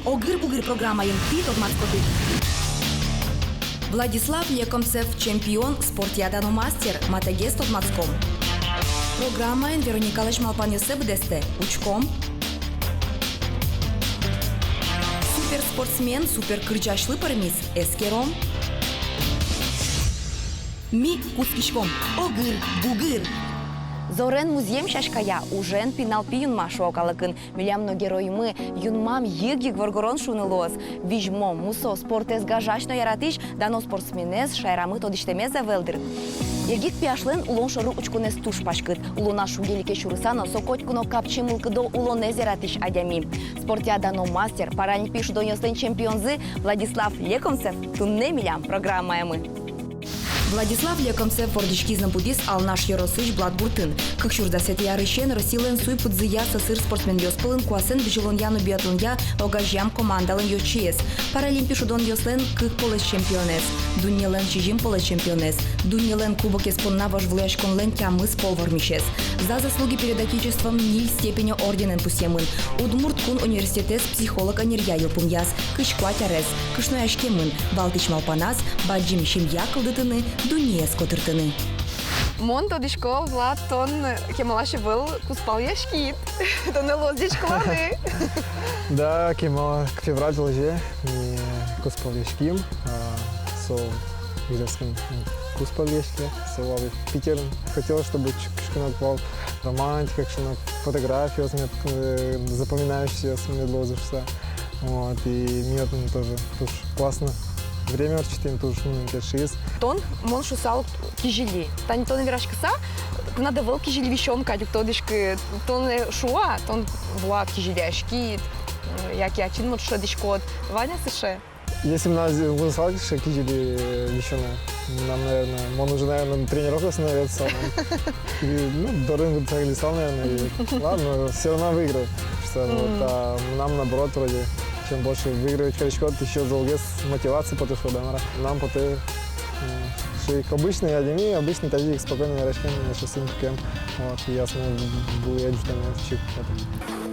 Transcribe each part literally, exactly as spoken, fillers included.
«Огыр-бугыр» программаын тӥ тодматскоды. Владислав Лекомцев, чемпион, спортъя дано мастер, матэгес тодматском. Программаын Вероникалэсь малпанъёссэ быдэстэ, учком. Суперспортсмен суперкырӟасьлы пӧрмиз, эскером. Ми кутскиськом. Огыр-бугыр. Зорен музъем сяськая, ужен пинал пи юнма, шуо калыкын. Милям но героймы юнмам йыг-йыг воргорон шуыны луоз. Визьмо, мусо, спортэз гажась но яратӥсь, дано спортсменэз шаерамы тодӥсьтэмез ӧвӧл дыр. Егит пияшлэн улон шоры учконэз туж паськыт. Улоназ шуг-секыт сюрыса но, со котьку но капчи мылкыдо улонэз яратӥсь адями. Спортъя дано мастер, паралимпи шудонъёслэн чемпионзы Владислав Лекомцев туннэ милям программаямы. Владислав Лекомцев вордӥськиз но будӥз Алнаш ёросысь Блат гуртын. Кык сюрс дасэтӥ арысен Россилэн суй пыдзыя сӧсыр спортсменъёс пӧлын куасэн бызьылонъя но биатлонъя огазеям командалэн ёзчиез, паралимпи шудонъёслэн кык полэс чемпионэз, дуннелэн сизьым полэс чемпионэз, дуннелэн кубокез понна вожвылъяськонлэн тямыс пол вормисез. «За заслуги перед Отечеством» ньыль степенё орденэн пусъемын. Удмурт кун университетэз психолог ӧнеръя йылпумъяз. Кызь куать арес. Кышнояськемын. Валтӥсь малпаназ — бадӟым семья кылдытыны, дуннеез котыртыны. Мон тодӥсько, Влад, тон кемалась ӧвӧл кузпалъяськид. Тонэ луоз ӟечкыланы. Да, кемалась, февраль толэзе ми кузпалъяським, а, со Ижевскын кузпалъяське, со вал Питерын. Хотел, чтобы чуть-, чуть-чуть вал романтика, чуть-чуть фотографиос мед, э, запоминающиеся мед луозы шуыса. Вот, и ми отын тоже туж классно время ортчытӥм, туж, ну, кельшиз. Тон, мон шуысал, кизили. Тани тон вераськыса, тынад ӧвӧл кизили висён кадь ук, тодӥськод, тон, э, шуо-а, тон, Влад, кизилияськид, м, яке ачид мурт шӧдӥськод. Вань-а сыӵе? Если мынам ӧз луысал сыӵе кизили, э, висёнэ, мынам, наверное, мон уже, наверное, тренировкаосы но ӧз ветлысал. И, ну, дорын гуртсак луысал, наверное, и ладно, всё равно выиграю. Что вот, а мынам наоборот, вроде, чем больше выигрывать кариськод, ещё золгес мотивация потэ, шуод-а, мар-а. Мынам потэ, м, что и обычный адями, обычный тазьы ик спокойно вераськем, что син кем. Вот, и ясно, был я ӝутэмез чик потэ.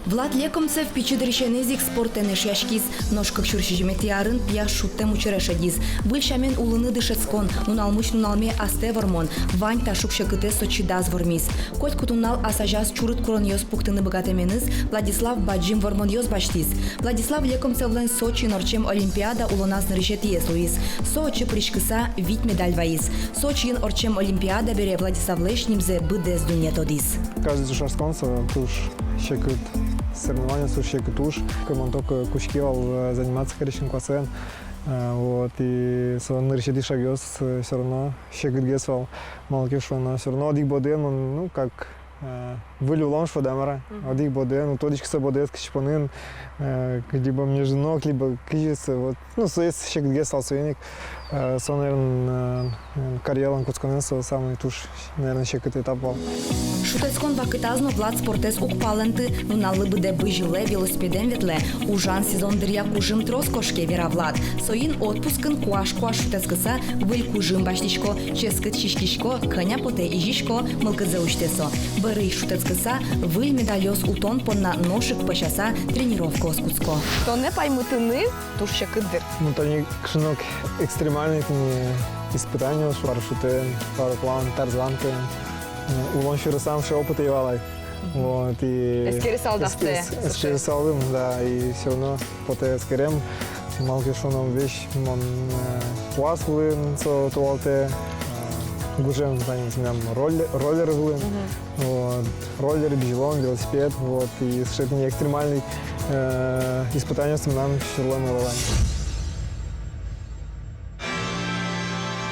Влад Лекомцев пичи дырысеныз ик спортэн эшъяськиз. Нош кык сюрс сизьыметӥ арын пияш шудтэм учыре шедиз. Выль сямен улыны дышетскон, нуналмысь нуналме астэ вормон — вань та шуг-секытэз со чидаз вормиз. Котькуд нунал ас азяз чурыт куронъёс пуктыны быгатэменыз Владислав бадӟым вормонъёс басьтӥз. Владислав Лекомцевлэн Сочиын ортчем Олимпиада улоназ нырысетӥез луиз. Со отчы пыриськыса вить медаль вайиз. Сочиын ортчем Олимпиада бере Владиславлэсь нимзэ быдэс дунне тодӥз. Каждый ӵошатскон со туж секыт соревнование, туж секыт уж. Мон только кутски вал, э, заниматься кариськыны куасэн. Э, вот, и со нырысетӥ шагъёс, э, всё равно секытгес вал. Малы ке шуоно, всё равно одӥг бодыен мон, ну, как, э, выль улон, шуод-а, мар-а. Мгм. Одӥг бодыен, уг тодӥськы со бодэз кытчы понын, э, либо между ног, либо кызьы со, вот. Ну, соиз секытгес вал соин ик. Э, со, наверное, э, карьералэн кутсконэз со самый туж, наверное, секыт этап вал. Шутэтскон вакытаз но Влад спортэз уг палэнты, нуналлы быдэ бызьылэ, велосипедэн ветлэ. Ужан сезон дыръя кужым трос кошке, вера Влад. Соин отпускын куаш-куаш шутэтскыса выль кужым басьтӥсько, ческыт сиськисько, кӧня потэ изисько, мылкыдзэ усьтэ со. Бӧрысь шутэтскыса, выль медальёс утон понна нош ик пӧсяса тренировкаос кутско. Тонэ паймытыны туж секыт дыр. Ну, тани кыӵе но ик экстремальный тани испытание, парашютэн, параплан, тарзанкаен. Э, улон сюрысам сыӵе опыт ӧй вал ай. Мгм. Вот, и эскерысал эске-, дасьтэ, эс-, эскерысалым, да, и всё равно потэ эскерем, малы ке шуоно, весь мон, э, куас вылын со толалтэ, э, гужем, тани, милям ролле-, роллер вылын. Мгм. Вот. Роллер, бызьылон, велосипед, вот, и сыӵе тӥни экстремальный, э, испытаниос мынам сюрылэмын вал ай.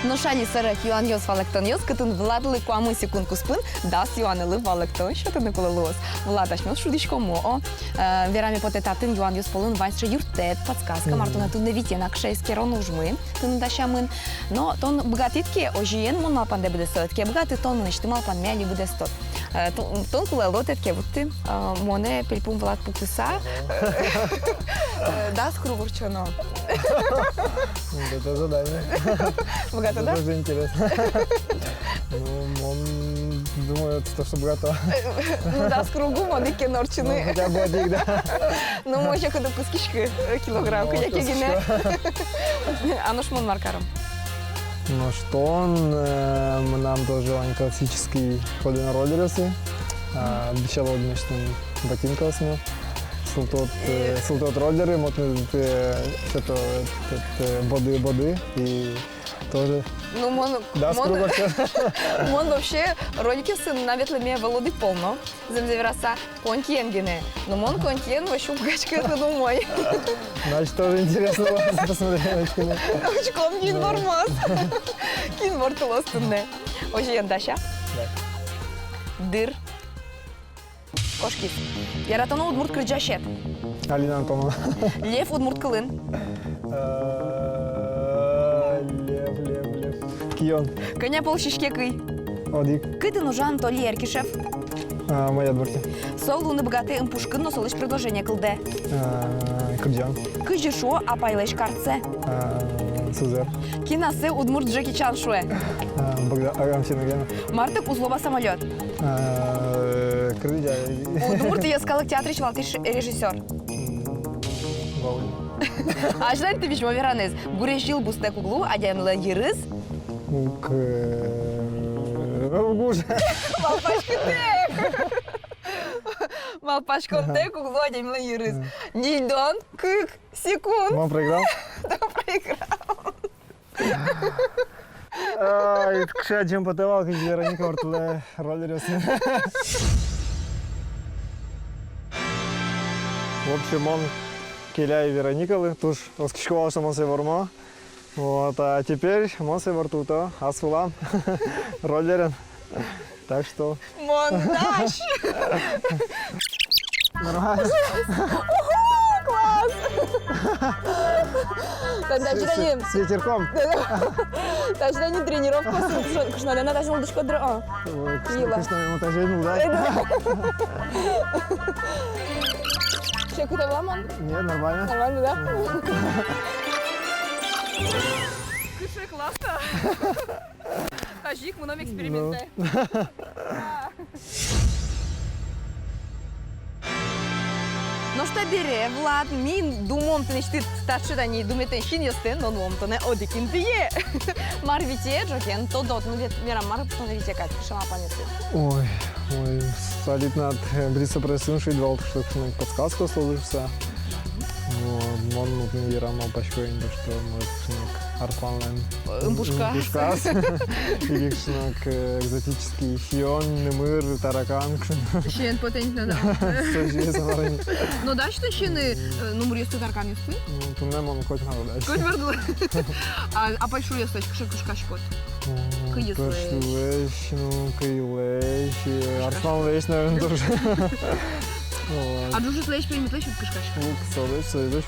Нош али сэрек юанъёс-валэктонъёс, кытын Владлы куамын секунд куспын дас юанлы валэктон сётыны кулэ луоз. Влад, асьмеос шудӥськом, о. Э, вераме потэ, татын юанъёс пӧлын вань сыӵе юрттэт, подсказка, мар тонэ туннэ витен ик сыӵе эскерон ужмы тыныд дасямын. Но тон быгатӥд ке, озьыен, мон малпандэ быдэсто, ӧд ке быгаты, тон мынэсьтым малпанме али быдэстод. Э, тон, тон кулэ луод ӧд ке вутты, э, монэ пельпум вылад пуктыса, э, дас круг ортчоно. Ну, это задание. Быгатод-а? Это тоже интересно. Ну, мон думаю, то, что быгато. Ну да, с кругом одӥг ке но ортчыны. Ну, хотя бы одӥг, да. Ну, мон ещё кыдык кутскисько, э, килограмм, ну, кыдёке гинэ. А нош мон мар каром? Нош тон, э, мынам тоже вань классический ходын роллеръёсы. А, дышело, значит, ботинкаосме. Султод, э, султод роллеры, мон, э, это, это, боды, боды и тоже. Ну, мон, да, мон, с круга всё. Мон вообще роликъёсын на ветлэме вал одӥг пол но. Зэмзэ вераса, конькиен гинэ. Но мон конькиен вообще уг каськы, это думай. Значит, тоже интересно было посмотреть на очки. Учком, кин вормоз. Кин ворттылоз туннэ. Озьыен, Даша. Да. Дыр. Кошкиз. Яратоно удмурт кырӟасед. Алина Антонова. Лев удмурт кылын. Э, лев, лев, лев. Кион. Кӧня пол сиське кый? Одӥг. Кытын ужа Анатолий Эркишев? А, май дворе. Со луыны быгатэ ымпушкын но солэсь предложение кылдэ. А, кырӟан. Кызьы шуо апайлэсь картсэ? А, сузэр. Кин ассэ удмурт Джеки Чан шуэ? А, Богдан, а, Валентина Гена. Мар тэк уз лоба самолёт? А, крылья. Удмурт йӧскалык театрысь валтӥсь режиссёр. М, Володя. Азьлань тӥ визьмо веранэз. Гурезь йыл бустэк уг лу, адямилэн йырыз. Уг, э, уг уж. Малпаськытэк. Малпаськонтэк уг лу адямилэн йырыз. Мгм. Ньыльдон кык секунд. Мон проиграл? Да, проиграл. Ай, кыӵе адӟем потэ вал, кызьы Вероника ворттылэ роллеръёсын. В общем, мон келяй Вероникалы, туж оскисько вал, что мон сое вормо. Вот, а теперь мон сое ворттылто ас вылам роллерен. Так что. Монтаж! Нормально. Уху, класс! Тани, тани, с ветерком. Тани, тани тренировкаосын кышнонэн на тазьы лыдӟиськод дыр, а? Ой, кышно-, кышнонэн на тазьы лыдӟиськод, да? Секыт-а вал мон? Нет, нормально. Нормально, да? Мгм. Кыӵе классно. Тазьы ик мыном экспериментэ. Ну. Нош табере, Влад, ми думом тынэсьтыд таӵе тани думетэн синъёстэ, но нуом тонэ одӥг интые. Мар вите ӝоген тодод, ну, вет, верам, мар тонэ вите кадь, кыӵе малпанъёсыд? Ой, ой, солидно, э, бриса прессын шуид вал, что кыӵе ке подсказка луоз шуса. Вот, мон, ну, верам, малпасько ини, что, может, кыӵе ке арысланлэн ымпушказ. Ымпушказ. Или кыӵе ке, э, экзотический сиён, нумыр, таракан, кыӵе ке. Сиён потэ ни, но да. Со сиён, со варен. Но дась-а сиёны, э, нумыръёсты, тараканъёсты? Ну, туннэ мон котьмар дась. Котьмар дась. А, а пӧйшуръёслэсь кыӵе кышкаськод? М, кыйыслэсь. Пӧйшуръёслэсь, ну, кыйыслэсь, э, арысланлэсь, наверное, тоже. Вот. А ӝужытлэсь, пеймытлэсь уд кышкаськы? Уг, солэсь, солэсь.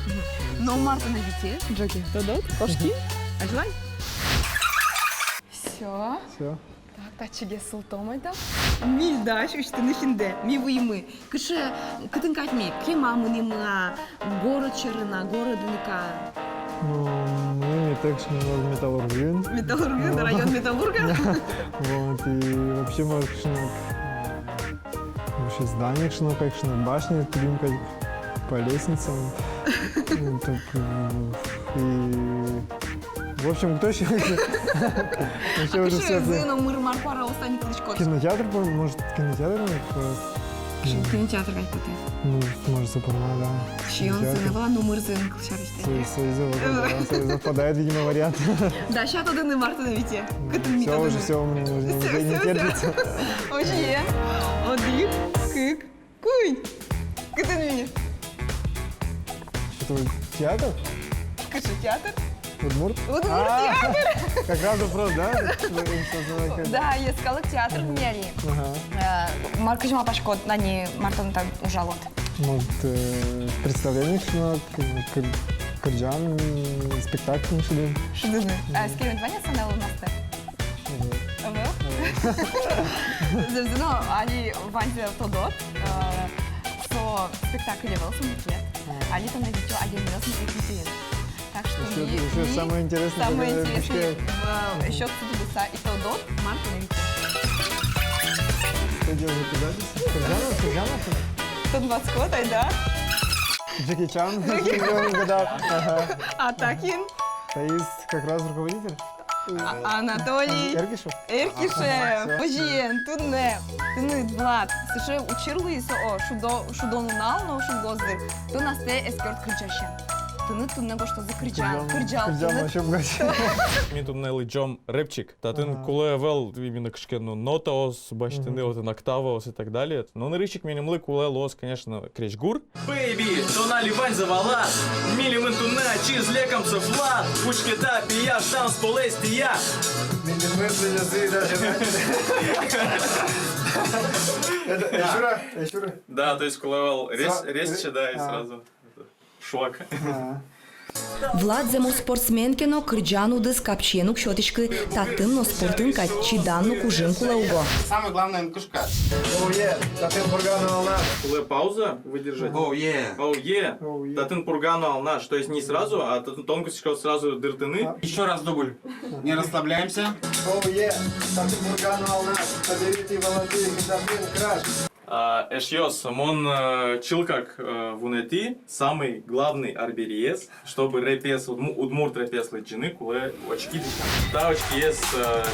Мгм. Но мар тонэ вите ӝоген, тодод? Кошким? Азьлань? Всё. Всё. Так, татчыгес султом айда. Миль дась усьтыны синдэ, ми вуимы. Кыӵе, кытын кадь ми? Кема мынӥм-а, город сьӧрын-а, городын ик-а? Ну, мынӥм ми тэк, кыӵе ке, Металлургын. Металлургын, вот. Район Металлурга. Вот, и вообще, может, кыӵе ке, вообще здание кыӵе ке, кыӵе ке башня, тыгын кадь по лестницам. Ну, так, э, и, в общем, кто ещё? Вообще уже всё. Зын, номыр, мар куараос тани кылӥськод? Кинотеатр, по-, может, кинотеатр, может, по- Кинотеатр кадь потэ. Ну, может, сопурна, да. Сиён, кинотеатр. Сцена вылын номыр зын кылсярысь. Со-, со-, со-, да, со-, совпадает, видимо, вариант. Дась-а тодыны, мар тонэ вите? Кытын ми тодыны? Всё, уже всё, мне уже не терпится. Озьыен. Одӥг, кык, куинь. Кытын ми? Что, театр? Кыӵе театр? Удмурт? Удмурт театр. А, как раз вопрос, да? Да, йӧскалык театр ми али. Ага. Э, мар, кызьы малпаськод, тани мар тон там ужалод? Вот, э, представление кыӵе ке, кыр-, кырӟан, спектакль шудӥм. Шудыны. А, эскерыд вань-а сцена вылын мастер? Ӧвӧл. Ӧвӧл? Ӧвӧл. Зэмзэ но, али ваньзэ тодод, э, со спектакль ӧвӧл, со мукет. А. Али тонэ витё адямиосмы ик интыын. Ещё, ещё самое интересное, самое интересное, э, ещё кто-то писал, и то дот, Марк Лемки. Что делает, куда здесь? Кырӟан-а, кырӟан-а? Тон ватско, тай, да? Джеки Чан. Джеки Чан. Ага. А так ин? То есть как раз руководитель? А, Анатолий Эркишев. Эркишев. Ага, всё. Озьыен, туннэ тыныд, Влад, сыӵе учыр луиз, о, шудо, шудон нунал но шудгоз дыр. Тон астэ эскерод кырӟасен. Тыныд туннэ гожтозы кырӟан, кырӟан, кырӟан, кырӟан тыныд. Ми туннэ лыдӟом рэпчик. Татын, ага, кулэ ӧвӧл именно кыӵе ке но нотаос басьтыны, мгм, отын октаваос и так далее. Но нырысь ик милемлы кулэ луоз, конечно, крезьгур. Бэйби, тон али ваньзэ валад. Милемын туннэ ачиз Лекомцев Влад. Учкы та пияш, танцполэз тӥя. Милемыз лэзёзы даже. Это, э, ещё раз, э, ещё раз. Да, то есть кулэ ӧвӧл рез-, сра-, резче, да, и, а, сразу. Шок. Ага. Влад зэмос спортсмен ке но, кырӟан удыс капчиен уг сётӥськы, татын но, спортын кадь, чидан но кужым кулэ уго. Самое главное, кышка. Оу е, татын Пурга но Алнаш. Кулэ пауза выдержать. Оу е. Оу е. Оу е. Татын Пурга но Алнаш. То есть не сразу, а татын тон кутскиськод сразу дыртыны. А. Ещё раз дубль. Не расслабляемся. Оу е, татын Пурга но Алнаш. Табере тӥ валады, кин татын краш. А, эшъёс, мон, э, чылкак, э, вунэтӥ самый главный арбериез, чтобы рэпез, удму-, удмурт рэпез лыдӟыны, кулэ очки дӥсян. Та очкиез, э,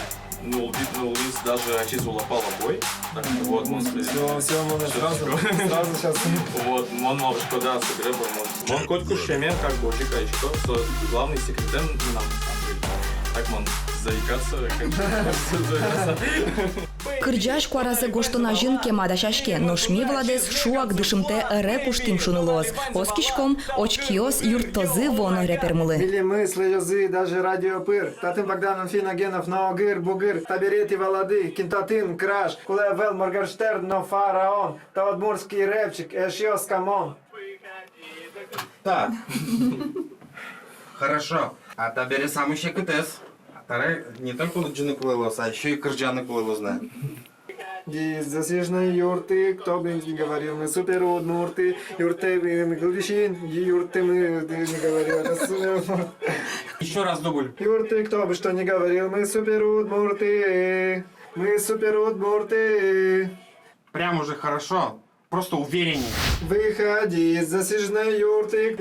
нуллӥ-, нуллӥз даже ачиз Улапал Обой. Так что вот, мон... Всё, всё, мон сразу, сразу щас. Вот, мон малпасько, да, собере, мон, мон котьку сямен, как бы, очки кайисько, со главный секретэн мынам, на самом деле. Так мон заикаться, как бы, заикаться. Кырӟась куаразэ гожтон азьын кема дасяське, нош ми Владэз шуак дышымтэ ӧре куштӥм шуны луоз. Оскиськом, очкиос юрттозы вуоно рэпермылы. Милемыз лэзёзы даже радио пыр. Татын Богдан Анфиногенов но Огыр-бугыр. Табере тӥ валады, кин татын краш. Кулэ ӧвӧл Моргенштерн но Фараон. Та удмуртский рэпчик, эшъёс, камон. Так. Хорошо. А табере самый секытэз. Табере не только лыдӟыны кулэ луоз, а ещё и кырӟаны кулэ луоз на. Ди, заслуженной юртты, кто бы ни говорил, мы супер удмурты, юрттэмын кылдӥсин, юрттэмын, не говорил, это супер удмурты. Ещё раз дубль. Юртты, кто бы что ни говорил, мы супер удмурты, мы супер удмурты. Прям уже хорошо. Просто увереннее. Выходи из заслуженной юрты.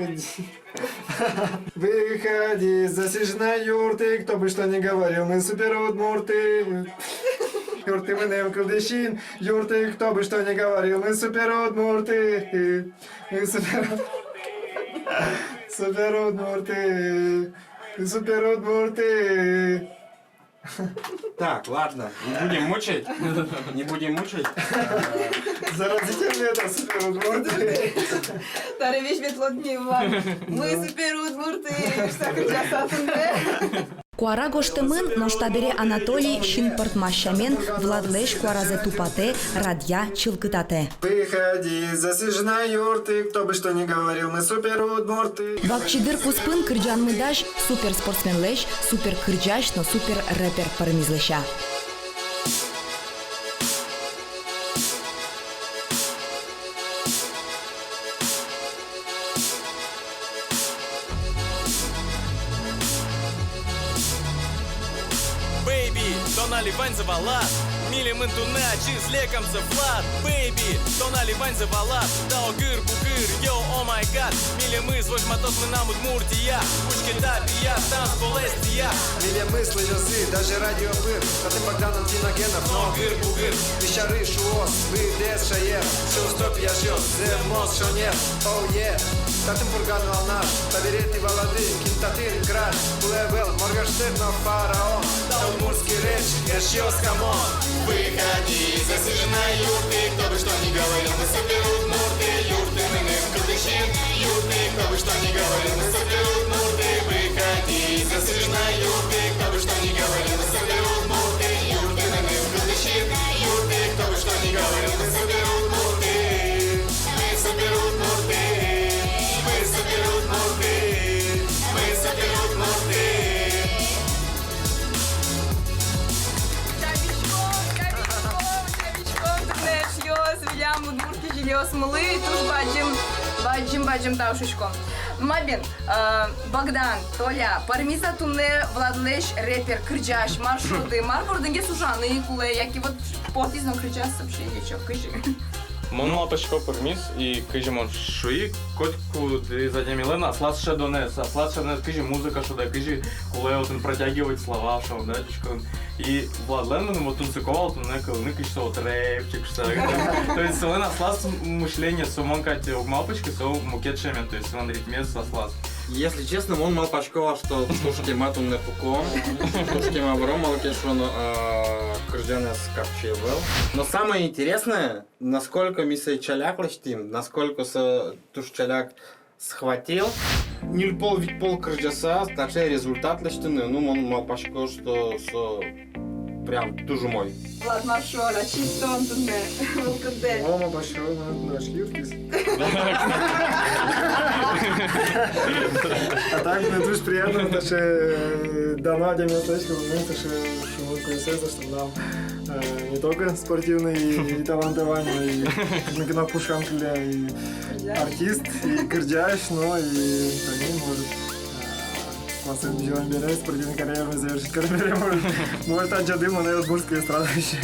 Выходи из заслуженной юрты. Кто бы что ни говорил, мы супер удмурты. Юрттэмын кылдӥсин, юртты, кто бы что ни говорил, мы супер удмурты. Мы супер, супер удмурты. Мы супер удмурты. Так, ладно, не будем мучать. Не будем мучать. Заразительно это, супер удмурты. Таре весь ветлод ни, Влад. Мы супер удмурты. Что сейчас, атунде? Куара гожтэмын, нош табере Анатолий синпӧртмась сямен Владлэсь куаразэ тупатэ, радъя, чылкытатэ. Выходи из заслуженной юрты, кто бы что ни говорил, мы супер удмурты. Вакчи дыр куспын кырӟанмы дась суперспортсменлэсь, суперкырӟась но суперрэпер пӧрмиз лэся. Бэйби, тон али ваньзэ валад. Милемын туннэ ачиз Лекомцев Влад. Бэйби, тон али ваньзэ валад. Та огыр-бугыр, йоу, о май гад. Милемыз возьматоз мынам Удмуртия. Учке та пияш, танцполэз тӥя. Милемыз лэзёзы даже радио пыр. Татын Богдан Анфиногенов но Огыр-бугыр. Висярысь шуоз быдэс шаер. Сюрс топияшъёс, зэмос шонер. Оу е, татын Пурга но Алнаш. Табере тӥ валады, кин татын краш. Кулэ ӧвӧл Моргенштерн но Фараон. Та удмуртский рэпчик, эшъёс, камон. Выходи из заслуженной юрты, кто бы что ни говорил, мы супер удмурты. Юрттэмын кылдӥсин, юртты, кто бы что ни говорил, мы супер удмурты. Выходи из заслуженной юрты, кто бы что ни говорил, мы супер удмурты. Юрттэмын кылдӥсин, юртты, кто бы что ни говорил, мы супер удмурты. Мы супер удмурты, мы супер удмурты, мы супер удмурты. Чабиськом, чабиськом, чабиськом, туннэ, эшъёс, милям удмурт кизилиосмылы туж бадӟым, бадӟым, бадӟым тау шуиськом. Ма бен, э, Богдан, Толя, пӧрмиз-а туннэ Владлэсь рэпер кырӟась маршруты? Мар бордын-гес ужаны кулэ, яке вот пӧрмиз но кырӟаз вообще ещё, кызьы? Мон малпасько, пӧрмиз, и кызьы мон шуи, котькудӥз адямилэн аслаз шӧдонэз, аслаз шӧдонэз, кызьы музыка шудэ, кызьы кулэ отын протягивать слова, шуом, да, тӥськон. И Владлэн мыным вот тунсыко вал туннэ кылыны, кызьы со вот рэпчик шуса. То есть солэн аслаз мышление, со мон кадь уг малпаськы, со мукет сямен, то есть солэн ритмез аслаз. Если честно, мон малпасько вал, что туж кема туннэ пуком, туж кема выром, малы ке шуоно, а, кырӟанэз капчи ӧвӧл. Но самое интересное, насколько ми сое чаляк лэсьтӥм, насколько со туж чаляк схватил. Ньыль пол, вить пол кырӟаса таӵе результат лэсьтыны, ну, мон малпасько, что со прям туж умой. Влад, мар шуод, ачиз тон туннэ мылкыддэ? О, малпасько, мон туннэ ачиз юртӥз. А так, мне туж приятно, потому что, э, давно адямиос лэсьтыло, ну, потому что шумок кулэсэз, что нам, э, не только спортивный и, и талантованный, и кино пушкам кылля, и артист, и кырӟась, ну, и, блин, может, э, классно бюджетом бере, спортивный карьеру завершить карьеру, может, может, отжады мон удмуртской эстрадой ещё.